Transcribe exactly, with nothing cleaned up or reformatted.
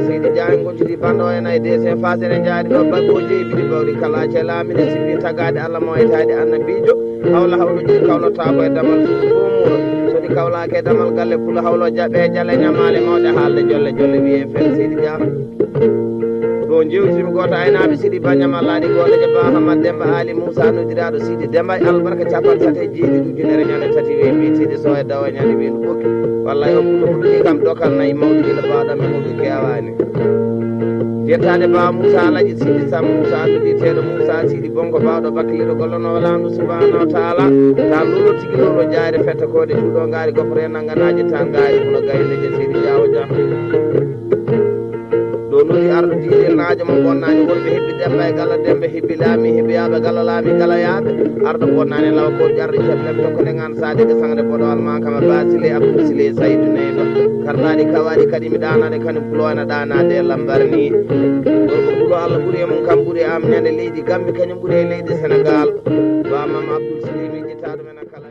Seydi Dia en gocciti banndo en ay desen fasene jaari ɗo baggoji e bidi bawɗi kala ce laamine sibi tagaade Allah mo aytaade annabiijo. Hawla hawluji kawlataako e damal suudu fof muuro. So ɗi kawlaaki e damal galle pula hawlo jaɓe jale ñamaale mawɗe haalde jolle jolle wiyee fel Seydi Dia. Ɗo jewtimi gooto aynaaɓe siɗi ba ñamallaaɗi gooleje ba Hamad Demba Ali Moussa noddiraaɗo Sidi Demba e albarka capanɗe tati e jeeɗiɗi ujunere ñande tati wee mbiyetiiɗe so e dawa ñande weendu ɓokki. Wallay on kuto huɗɗi kam dokal nayi mawɗi ila baɗam e hoɓe kewaani. Yettaade ba Moussa Alaji Sidi Sam Moussa noddirteeɗo Moussa Sidi Bonko bawɗo bakkiliɗo gollono walandu subhanahu wa taala. Ta lulo tigi lulo jaari fetta koode tuɗo ngaari gopore nanganaji tan ngaari kuno gayneje Sidi Jawo Jah. Ɗo noddi arɗo diɗel naajo mo bonnani wonɓe hebbi Demba e Galla Demba hebbi laami hebbi yaaɓe Galla laami Galla yaaɓe. Arɗo bonnani lawa ko jarɗo ceblem tokko nde gan sade de sangre boɗo alma kama basile abdou sile saydu neyba. Karɗaɗi kawaɗi kadi mi ɗanade kadi pulo ena ɗanade e lambar ni. Gorko pulo Allah ɓuuri e mum kam ɓuuri e am ñande leydi Gambi kañum ɓuuri e leydi Sénégal. Bamam abdou sile mi ƴetta ɗum ena kala.